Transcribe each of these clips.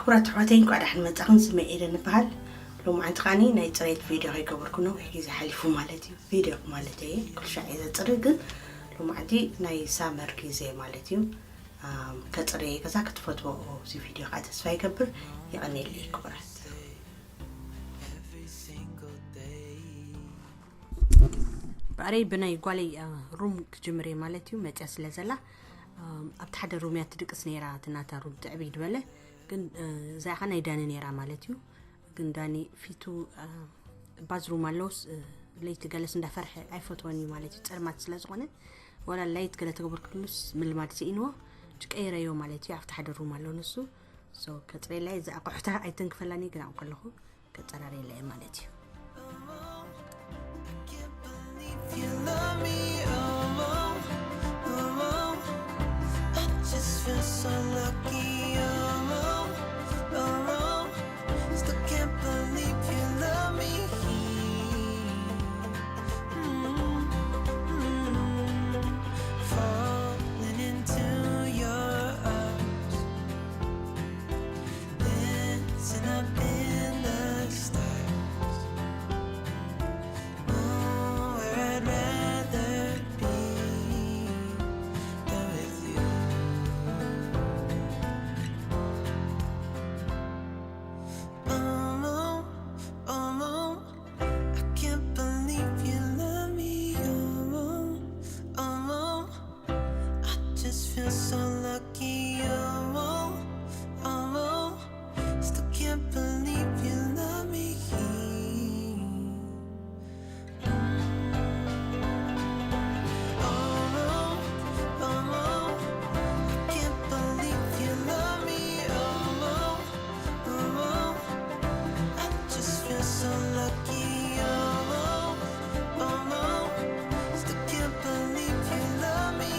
ክቡራት ኣሕዋተይ፣ እንኳዕ ደሓን መጻኹም። ስመይ ኤደን እበሃል። ሎማዓንቲ ከዓኒ ናይ ጽሬት ቪድዮ ከይገበርኩ ነዊሕ ግዜ ሓሊፉ ማለት እዩ። ቪድዮ ማለት እየ፣ ኩሉ ሻዕ እየ ዘጽሪ፣ ግን ሎማዓንቲ ናይ ሳመር ግዜ ማለት እዩ። ኣም፣ ከጽርየ ገዛ ክትፈትዎ እዚ ቪድዮ ከዓ ተስፋ ይገብር። የቐንየለይ ክቡራት። ብኣረይ ብናይ ጓለይ ሩም ክጅምር እየ ማለት እዩ። መፅያ ስለ ዘላ ኣብቲ ሓደ ሩም እያ ትድቅስ ነይራ። እቲ ናታ ሩም ትዕብይ ዝበለ ግን እዚኣ ኸ ናይ ዳኒ ነይራ ማለት እዩ። ግን ዳኒ ፊቱ ባዝሩም ኣለውስ ለይቲ ገለስ እንዳፈርሐ ኣይፈትወን እዩ ማለት እዩ። ፀልማት ስለ ዝኾነ ወላ ላይት ገለ ተገበርክሉስ ምልማድ ስኢንዎ ጭቀይረዮ ማለት እዩ። ኣብቲ ሓደ ሩም ኣሎ ንሱ። ሶ ከፅሬላይ እዚ ኣቑሑታ ኣይተንክፈላኒ ግን ኣብኡ ከለኹ ከፀራርየላ እየ ማለት እዩ። Just feel so lucky, oh, oh, oh. Still can't believe you love me. Mm-hmm. Falling into your arms, dancing up in the stars. Oh, where I'd rather be than with you. Oh, oh, I can't believe you love me. Oh, oh, I just feel so lucky. Oh, oh, oh, still can't believe you love me. Oh, oh, oh, I can't believe you love me. Oh, oh, oh, oh, I just feel so lucky. Oh, oh, oh, oh, still can't believe you love me.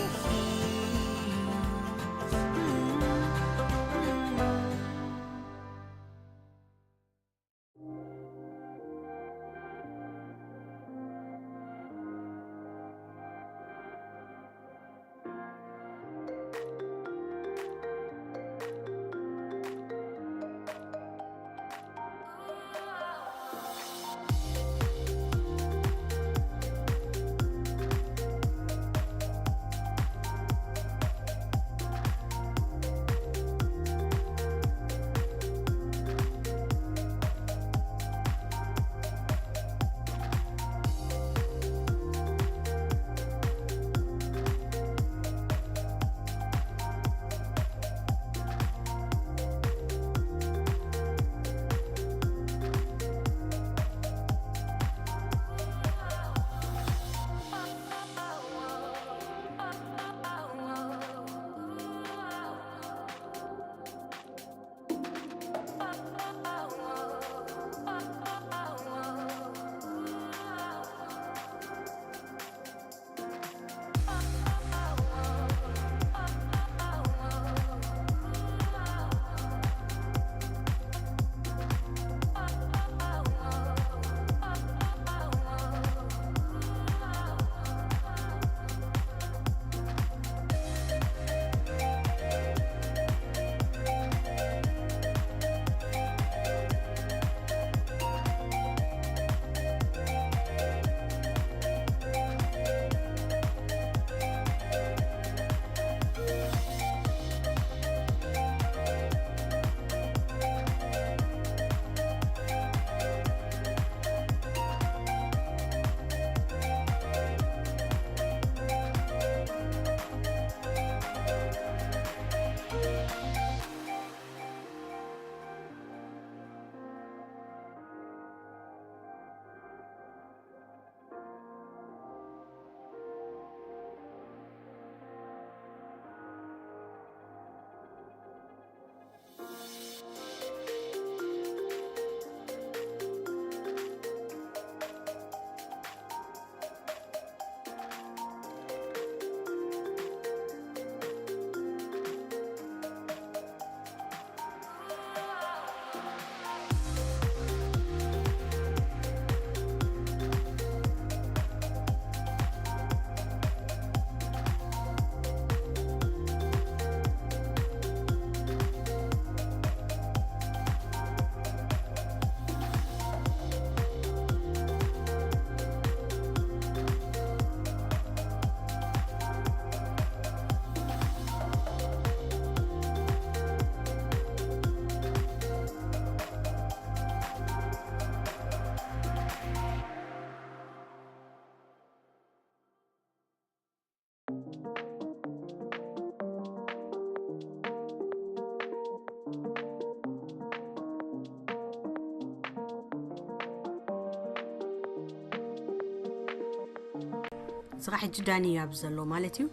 ስኻ ሕጂ ዳኒ እዩ ኣብዚ ዘሎ ማለት እዩ።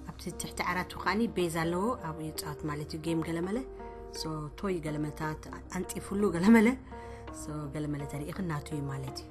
ኣብቲ ትሕቲ ዓራት ከዓኒ ቤዝ ኣለዎ፣ ኣብኡ ይፃወት ማለት እዩ። ጌም ገለመለ፣ ሶ ቶይ ገለመታት ኣንጢፉሉ ገለመለ፣ ሶ ገለመለ ተሪኢኽ ናቱ እዩ ማለት እዩ።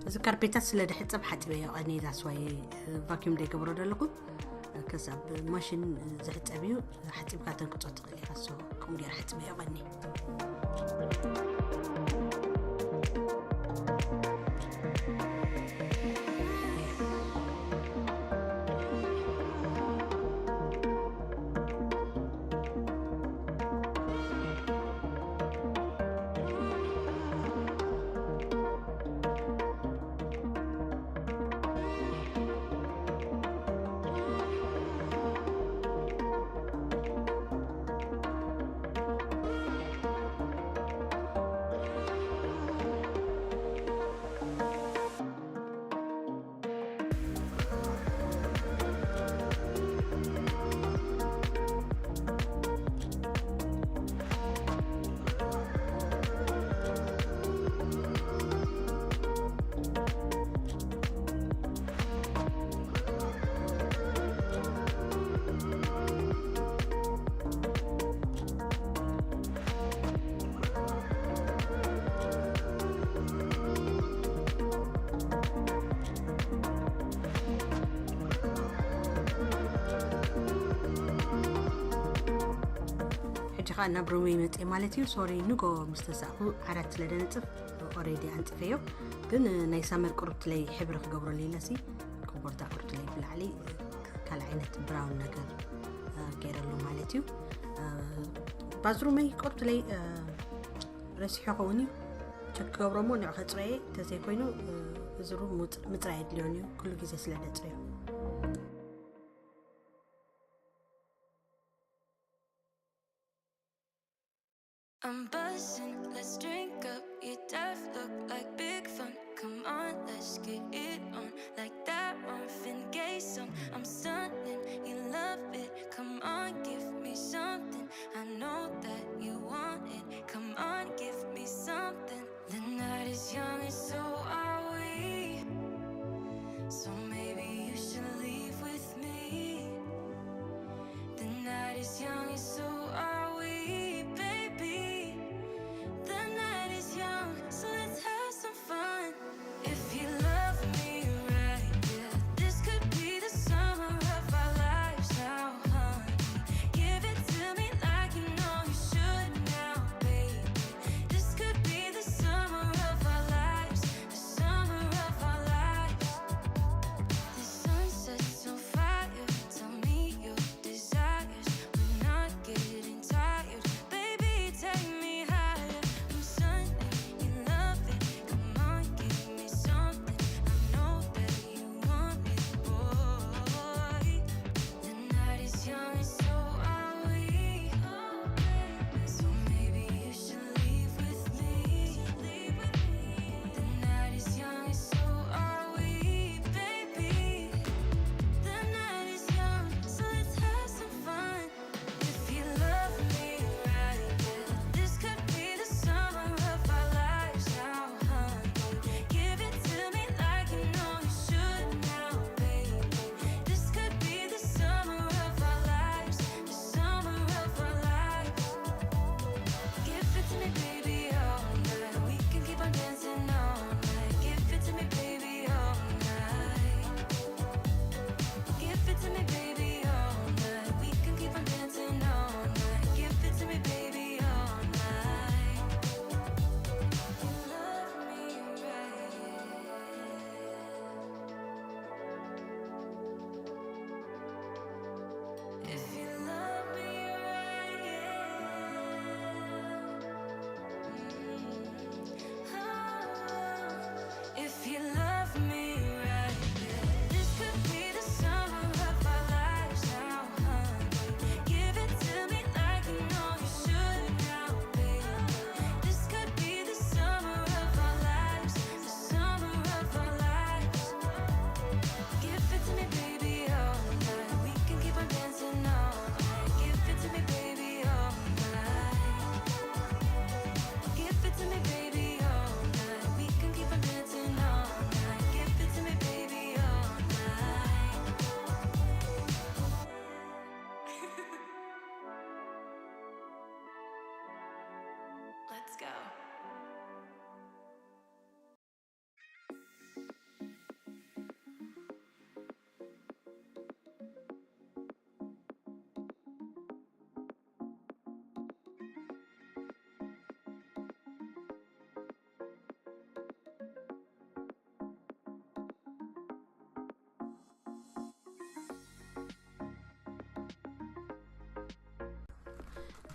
እዚ ካርፔታት ስለ ድሕጸብ ሓጺበዮ ቀኒ፣ that's why ቫኪዩም ደይገብሮ ዘለኹ። ከሳብ ማሽን ዝሕጸብ እዩ፣ ሓጺብካ ተንክጾ ትኽእል ኢኻ። ሶ ከምኡ ገይረ ሓጺበዮ ቀኒ። ሕጂ ኸዓ ናብ ሩመይ መፅእ ማለት እዩ። ሶሪ፣ ንጎ ምስ ተሳእኩ ዓራት ስለ ደነፅፍ ኦሬዲ ኣንፅፈዮ። ግን ናይ ሳመር ቁርብትለይ ሕብሪ ክገብረሉ ኢለሲ ኮቦርታ ቁርብትለይ ብላዕሊ ካልእ ዓይነት ብራውን ነገር፣ እ፣ ገይረሉ ማለት እዩ። እ፣ ባዝሩመይ ቁርብትለይ፣ እ፣ ረሲሖ ኸውን እዩ። ቸክ ክገብሮ እሞ ንዑ ከፅረየ፣ እንተዘይኮይኑ፣ እ፣ እዚ ሩም ምፅ-፣ ምፅራይ የድልዮን እዩ፣ ኩሉ ግዜ ስለ ደፅረዮ። I'm buzzing, let's drink up. Your death look like big fun. Come on, let's get it on. Like that Marvin Gaye song. I'm stunning, you love it. Come on, give me something. I know that you want it. Come on, give me something. The night is young and so are we. So maybe you should leave with me. The night is young and so are we, baby. The night is young, so let's have some fun. If you love me,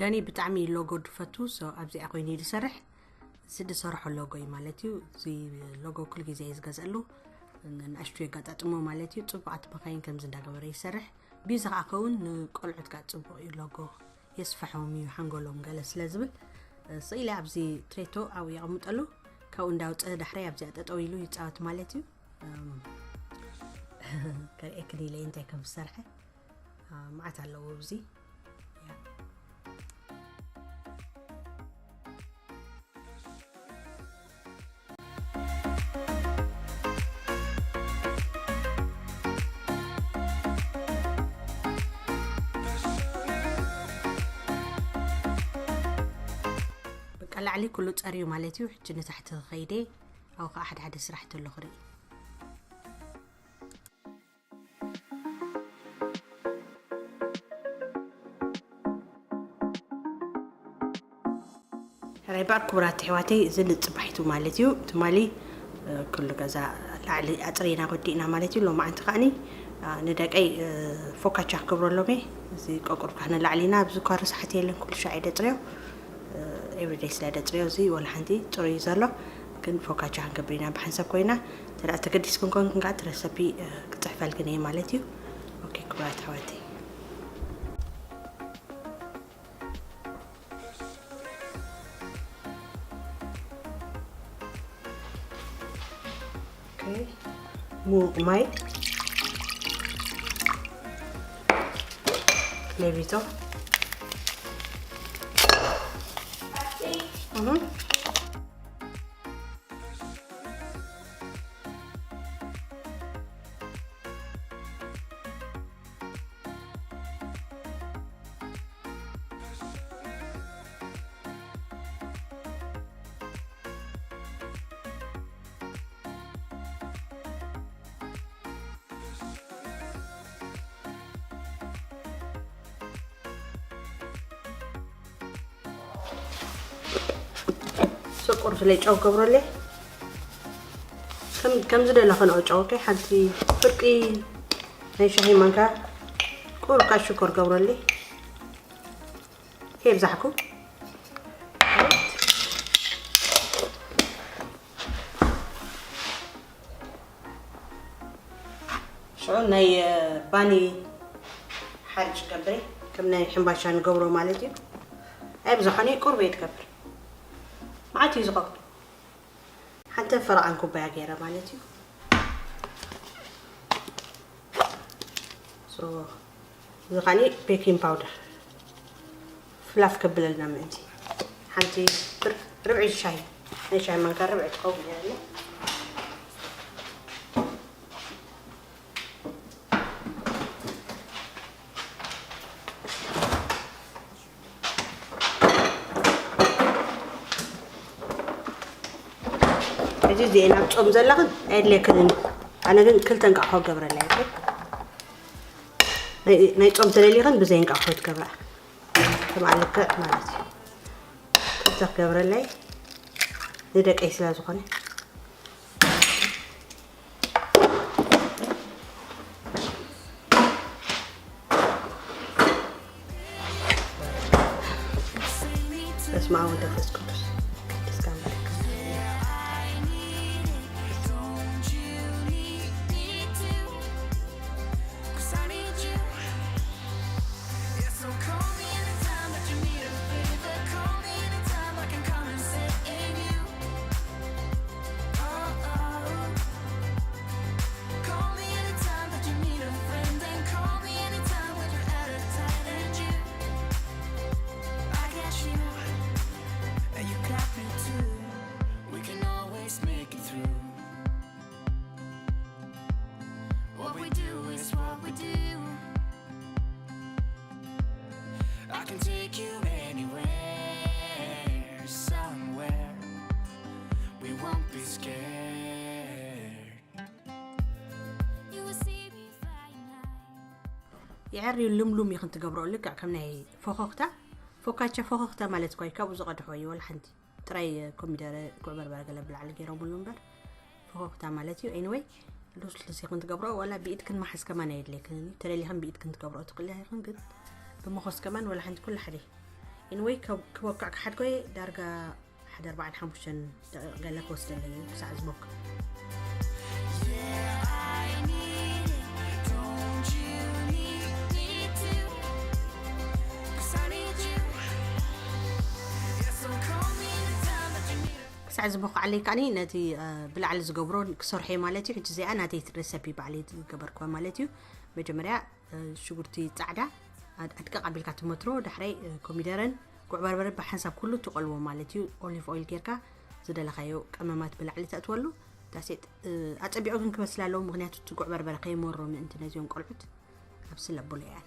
ዳኒ ብጣዕሚ ሎጎ ድፈቱ። So ኣብዚኣ ኮይኑ እዩ ዝሰርሕ። እዚ ዝሰርሖ ሎጎ እዩ ማለት እዩ። እዚ ሎጎ ኩሉ ግዜ እየ ዝገዝኣሉ። ንኣሽቱ የጋጣጥሞ ማለት እዩ። ጽቡቓት መኻይን ከምዚ እንዳገበረ ይሰርሕ። ቢዚ ከዓ ከውን ንቆልዑት ከዓ ጽቡቕ እዩ። ሎጎ የስፈሖም እዩ ሓንጎሎም ገለ ስለ ዝብል፣ ስኢለ ኣብዚ ትሬቶ ኣብኡ የቐምጠሉ። ካብኡ እንዳውፀ ዳሕራይ ኣብዚኣ ጠጠው ኢሉ ይፃወት ማለት እዩ። ከርእየክን ኢለ እንታይ ከም ዝሰርሐ። መዓት ኣለዎ ኣብዚ። በቃ ላዕሊ ኩሉ ጸርዩ ማለት እዩ። ሕጂ ንታሕቲ ከይደ፣ ኣብኡ ከዓ ሓደ ሓደ ስራሕ ተሎ ክርኢ። ራይባር ክቡራት ኣሕዋተይ፣ እዚ ንጽባሒቱ ማለት እዩ። ትማሊ ኩሉ ገዛ ላዕሊ ኣጽሪና ወዲእና ማለት እዩ። ሎማዓንቲ ከዓኒ ንደቀይ ፎካቻ ክገብረሎም እየ። እዚ ቆቁር ካህነ ላዕሊና ኣብዚ ኳሪ ሰዓት የለን፣ ኩሉ ሻዕ ደጽርዮ። ኤቭሪደይ ስለ ደጽርዮ እዚ ወላ ሓንቲ ጽሩይ እዩ ዘሎ። ግን ፎካቻ ክንገብር ኢና ብሓንሳብ ኮይና። ተዳ ተገዲስኩም ኮንኩም ከዓ ትረሰፒ ክጽሕፈልክን እየ ማለት እዩ። ኦኬ ክቡራት ኣሕዋተይ። ሙቕ ማይ ሌቪቶ። ስቁር ስለ ጨው ገብረለይ። ከም ከም ዝደለኸ ነው ጨው። ኦኬ፣ ሓንቲ ፍርቂ ናይ ሻሂ ማንካ ቁር ካሽኮር ገብረለይ። ከይብዛሕኩ። ሽዑ ናይ ባኒ ሓርጭ ገብረ ከም ናይ ሕምባሻ ንገብሮ ማለት እዩ። ኣይ ብዝኾነ ቁርብ እየ ትገብር። መዓት እዩ ዝኸውን። ሓንቲ ፈረቓን ኩባያ ገይረ ማለት እዩ። So እዚ ኻኒ ቤኪንግ ፓውደር ፍላፍ ከብለልና ምእንቲ ሓንቲ ርብዒ ሻሂ ናይ ሻሂ ማንካ ርብዒ ትኸውን እያ። ሕጂ እዚኤን ኣብ ጾም ዘለኽን ኣየድልየክንን። ኣነ ግን ክልተ እንቃቑሖ ገብረላ ይብል። ናይ ጾም ተደሊኽን ብዘይ እንቃቑሖ ትገብራ። ከምኣ ልክዕ ማለት እዩ። ክልተ ክገብረለይ ንደቀይ ስለ ዝኾነ። በስመ አብ ወወልድ ወመንፈስ ቅዱስ ቅዱስ አምላክ። I can take you anywhere, somewhere. We won't be scared. የዕርዩ ልምሉም ኢኽን ትገብረኦ ልክዕ ከም ናይ ፎኾኽታ። ፎካቻ ፎኾኽታ ማለት እኳ እዩ፣ ካብኡ ዝቐድሖ እዩ። ወላ ሓንቲ ጥራይ ኮሚደረ፣ ጉዕ በርበረ ገለ ብላዕሊ ገይሮምሉ እምበር ፎኾኽታ ማለት እዩ። ኤኒወይ ሉስሉስ ኢኽን ትገብረኦ፣ ዋላ ብኢድክን መሓዝ ከማን ኣየድልየክን እዩ። ተደሊኽን ብኢድክን ትገብረኦ ትኽእላ ኢኽን፣ ግን ብመኾስ ከማን ወላ ሓንቲ ኩሉ ሓደ። Anyway, ክወቅዕ ክሓድኮ ዳርጋ ሓደ ኣርባዓን ሓሙሽተን ደቂቕ ገለ ክወስደለይ እዩ ክሳዕ ዝቦክ። ክሳዕ ዝቦክዓለይ ከዓኒ ነቲ ብላዕሊ ዝገብሮ ክሰርሖ ማለት እዩ። ሕጂ እዚኣ ናተይ ረሰፒ ባዕለይ ዝገበርክዋ ማለት እዩ። መጀመርያ ሽጉርቲ ፃዕዳ ኣድቀቕ ኣቢልካ ትመትሮ፣ ዳሕራይ ኮሚደረን ጉዕ በርበረ ብሓንሳብ ኩሉ ትቆልዎ ማለት እዩ። ኦሊቭ ኦይል ጌርካ ዝደለኻዮ ቀመማት ብላዕሊ ተእትወሉ። ዳሴጥ ኣፀቢቑ ግን ክበስል ኣለዎ፣ ምክንያቱ እቲ ጉዕ በርበረ ከይመሮ ምእንቲ ነዚኦም ቆልዑት ኣብ ስለብሉ እያን።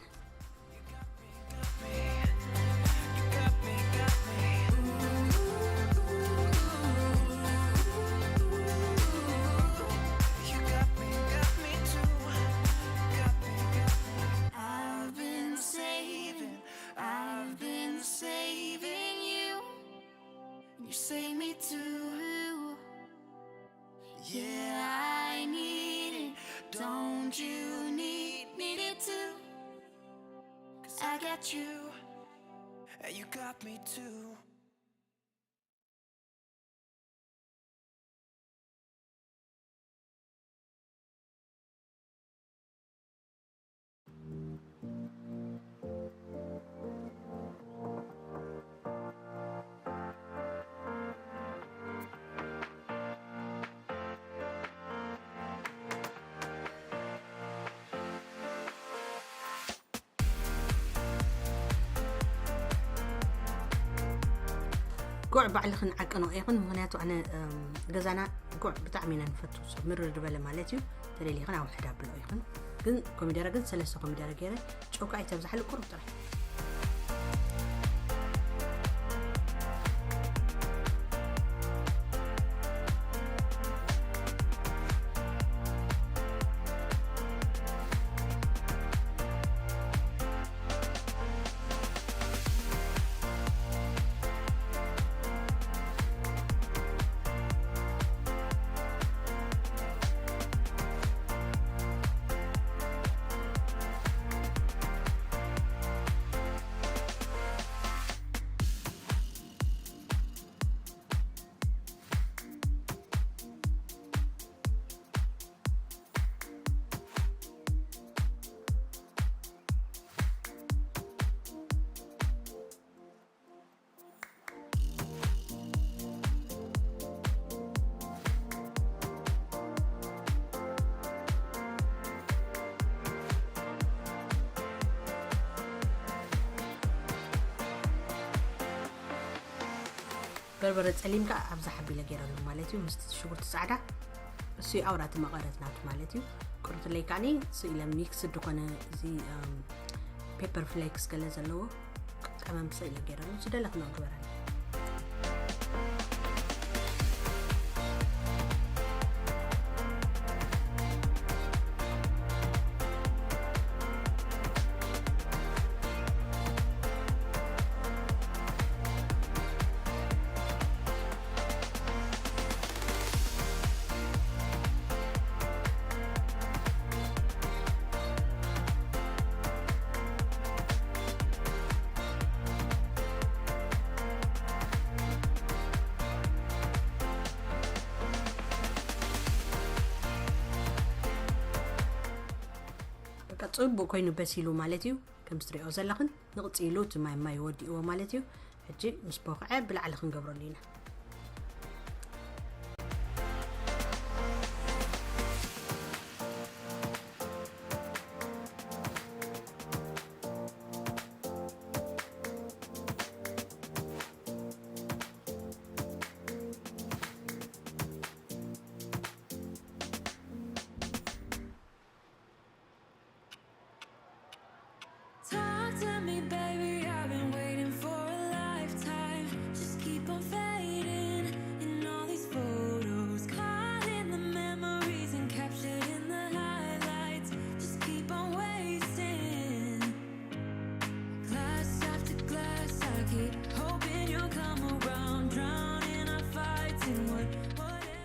ጉዕ ባዕልኽን ዓቅኖ ኢኽን፣ ምክንያቱ ኣነ ገዛና ጉዕ ብጣዕሚ ኢና ንፈቱ። ምርር ዝበለ ማለት እዩ። ተደሊኽን ኣብ ሕድ ኣብሎ ኢኽን። ግን ኮሚደረ ግን ሰለስተ ኮሚደረ ገይረ ጨውካ ኣይተብዛሕሉ፣ ቁሩብ ጥራሕ። በርበረ ጸሊም ከኣ ኣብዛ ሓቢለ ገይረሉ ማለት እዩ። ምስቲ ሽጉርቲ ጻዕዳ እሱ እዩ ኣውራ እቲ መቐረት ናቱ ማለት እዩ። ቅሩትለይ ከዓኒ ስኢለ ሚክስ ዝኾነ እዚ ፔፐር ፍሌክስ ገለ ዘለዎ ቀመም ስኢለ ገይረሉ ዝደለኽንኦ ግበረሉ። በቃ ጽቡቅ ኮይኑ በሲሉ ማለት እዩ። ከም ትሪኦ ዘለኽን ንቕጺሉ እቲ ማይ ማይ ወዲእዎ ማለት እዩ። ሕጂ ምስ ቦኽዐ ብላዕሊ ክንገብረሉ ኢና።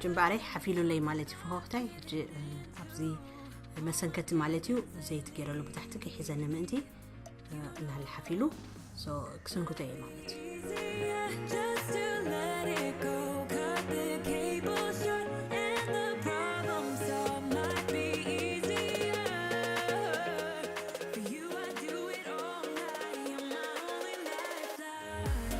ጅምባረይ ሓፊሉለይ ማለት እዩ ፈኸኽታይ። ሕጂ ኣብዚ መሰንከቲ ማለት እዩ፣ ዘይቲ ገይረሉ ብታሕቲ ከይሒዘኒ ምእንቲ። እናሃለ ሓፊሉ So ክስንክቶ እየ ማለት እዩ። Just to let it go, cut the cable short, and the problem solved might be easier. For you, I do it all night. You're my only lifeline.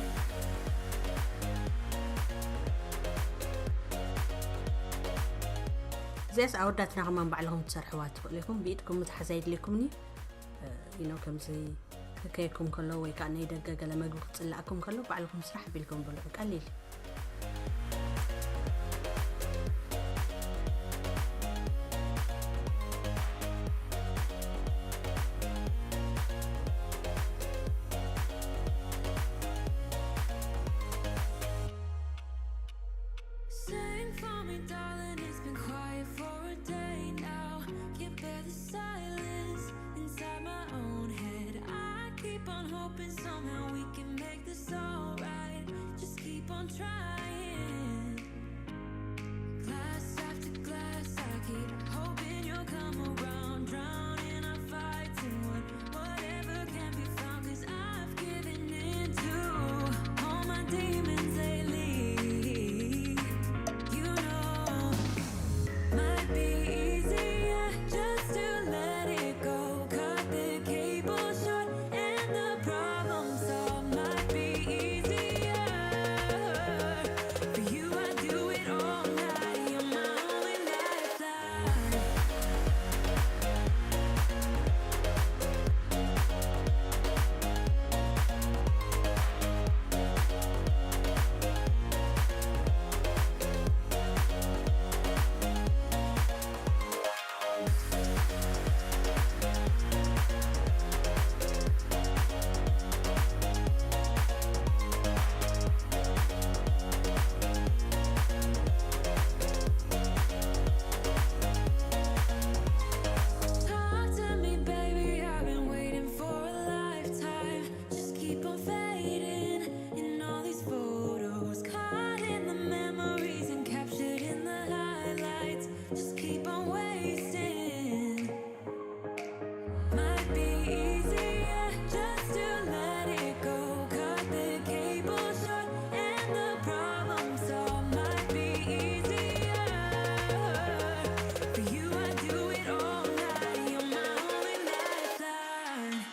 እዚኣስ ኣወዳትና ከማን ባዕልኹም ትሰርሕዋ ትኽእሉ ኢኹም። ብኢድኩም ምትሓዝ ኣይድልየኩምኒ። You know ከምዚ ክከየኩም ከሎ ወይ ከዓ ናይ ደገ ገለ መግቢ ክፅላእኩም ከሎ ባዕልኹም ስራሕ ቢልኩም ብልዑ። ቀሊል። Sing for me, darling. It's been quiet for a day now. Can't bear the silence inside my own head. I keep on hoping somehow we can make this alright. Just keep on trying. Glass after glass, I keep hoping you'll come around. Drowning our fights in what, whatever can be found. Cause I've given in to all my demons lately. You know, might be easier just to let it go. Cut the cable short and the problem solved. Might be easier. For you, I do it all night. You're my only lifeline. Talk to me, baby. I've been waiting for a lifetime. Just keep on fading in all these photos. Caught in the memories and captured in the highlights. Just keep on wasting. Might be easier just to let it go. Cut the cable short and the problem solved. Might be easier. For you, I do it all night. You're my only lifeline.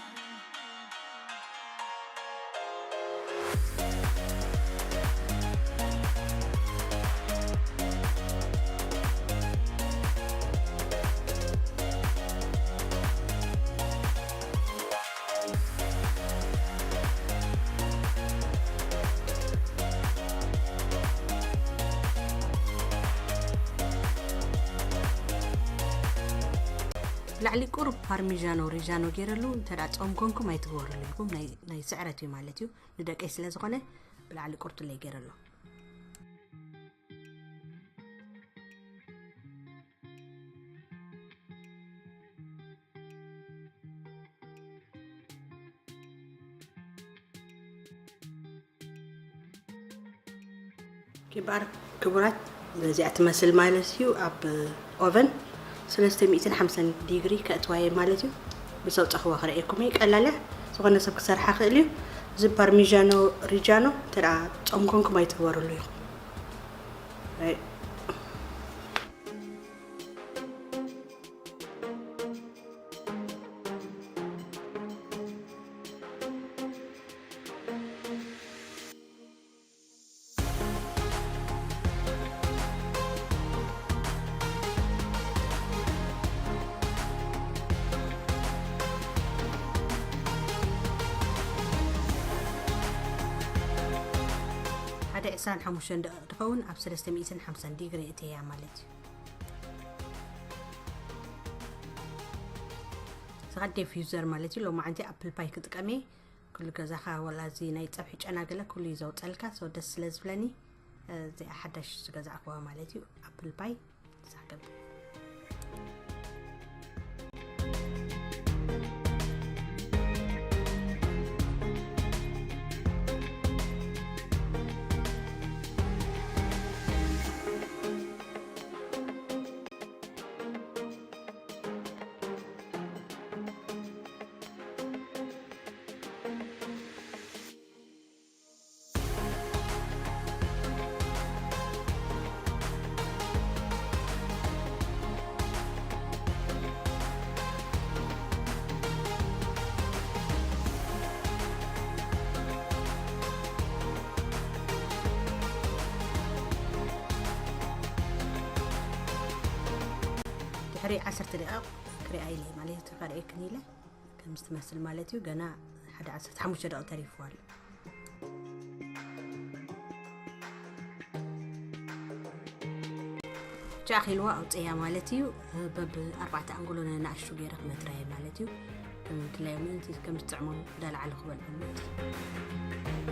ብላዕሊ ቁሩብ ፓርሚዣኖ ሪጃኖ ገይረሉ። እንተ ደኣ ጾም ኮንኩም ኣይትግበሩሉ ኢኹም። ናይ፣ ናይ ስዕረት እዩ ማለት እዩ። ንደቀይ ስለ ዝኾነ ብላዕሊ ቁርጥለይ ገይረሉ። ኪባር ክቡራት፣ በዚኣ ትመስል ማለት እዩ። ኣብ ኦቨን ሰለስተ ሚእትን ሓምሳን ዲግሪ ከእትዋየ ማለት እዩ። ምስ ኣውፀኽዋ ክርእየኩም እየ። ቀላል እያ። ዝኾነ ሰብ ክሰርሓ ክእል እዩ። እዚ ፓርሚጃኖ ሪጃኖ እንተ ደኣ ጾም ኮንኩም ኣይትግበርሉ ኢኹም። ሓደ ዕስራን ሓሙሽተን ደቂቕ ትኸውን፣ ኣብ ሰለስተ ሚእትን ሓምሳን ዲግሪ እተያ ማለት እዩ። ዝቐደየ ፊውዘር ማለት እዩ። ሎማዓንቲ ኣፕል ፓይ ክጥቀም እየ። ኩሉ ገዛኻ ወላ እዚ ናይ ጸብሒ ጨና ገለ ኩሉ እዩ ዘውጸልካ። So ደስ ስለ ዝብለኒ፣ እ፣ እዚኣ ሓዳሽ ዝገዛእክዋ ማለት እዩ። ኣፕል ፓይ ዛገብ። ሪ ዓሰርተ ደቂቕ ክሪኣ ኢለ ማለት እዩ። ከርእየክን ኢለ ከም ዝትመስል ማለት እዩ። ገና ሓደ ዓሰርተ ሓሙሽተ ደቂቕ ተሪፍዋ ኣሎ። ቻ ኣኺልዋ ኣውፅያ ማለት እዩ። በብ ኣርባዕተ ኣንጎሎ ንኣሽቱ ገይረ ክመትራየ ማለት እዩ። ከም ድላዩ ምእንቲ ከም ዝጥዕሞም እንዳለዓሉ ክበልዖም ማለት እዩ።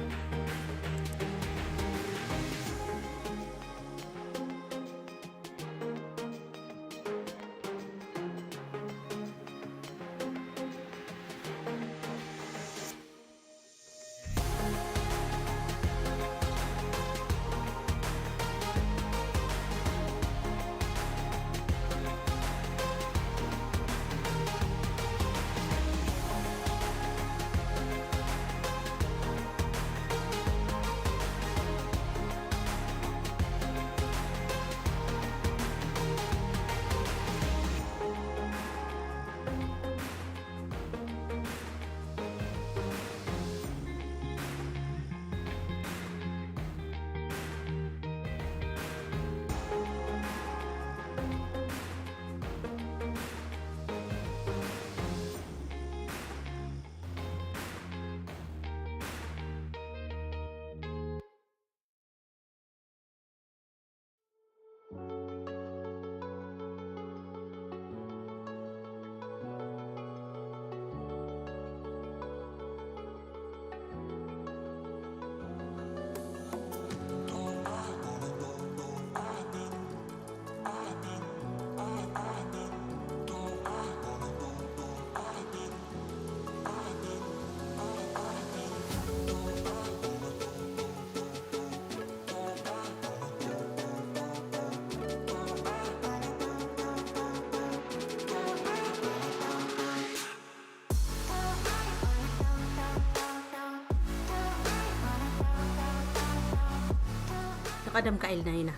ንቐደም ከኣ ኢልና ኢና።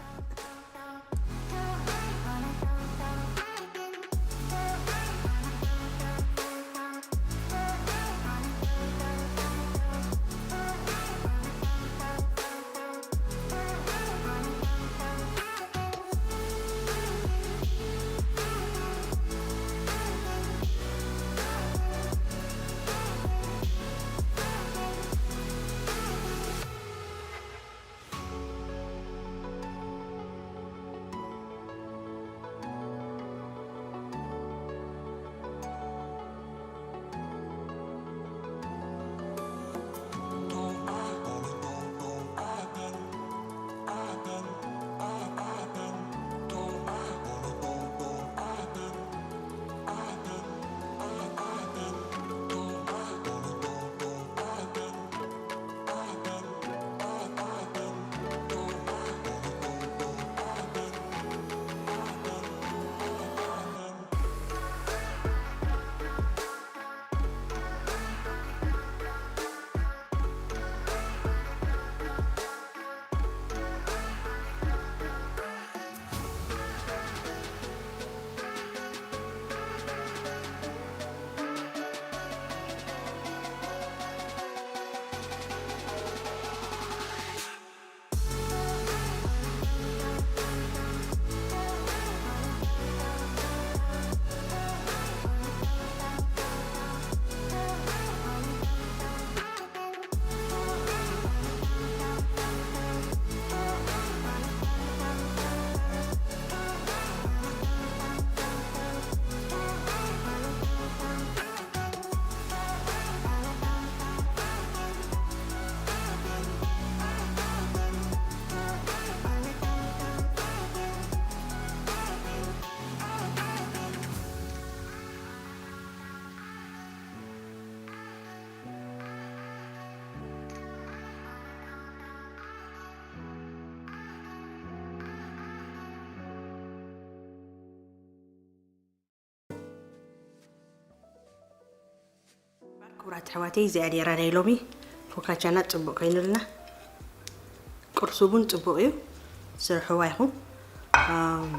ክቡራት ኣሕዋተይ፣ እዚኣ ነይራ ናይ ሎሚ ፎካቻና። ጽቡቕ ኮይኑልና፣ ቁርሱ እውን ጽቡቕ እዩ። ስርሕዋ ኢኹም። ኣም፣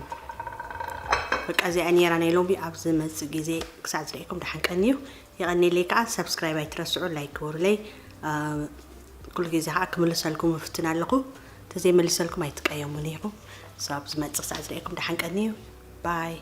በቃ እዚኣ ነይራ ናይ ሎሚ። ኣብ ዝመጽእ ግዜ ክሳዕ ዝርእየኩም ደሓን ቀንዩ። የቐንየለይ ከኣ። ሳብስክራይብ ኣይትረስዑ፣ ላይክ ግበሩለይ። ኣም፣ ኩሉ ግዜ ከኣ ክምልሰልኩም እፍትን ኣለኹ። እንተዘይመልሰልኩም ኣይትቀየሙኒ ኢኹም። So ኣብ ዝመጽእ ክሳዕ ዝርእየኩም ደሓን ቀንዩ። ባይ።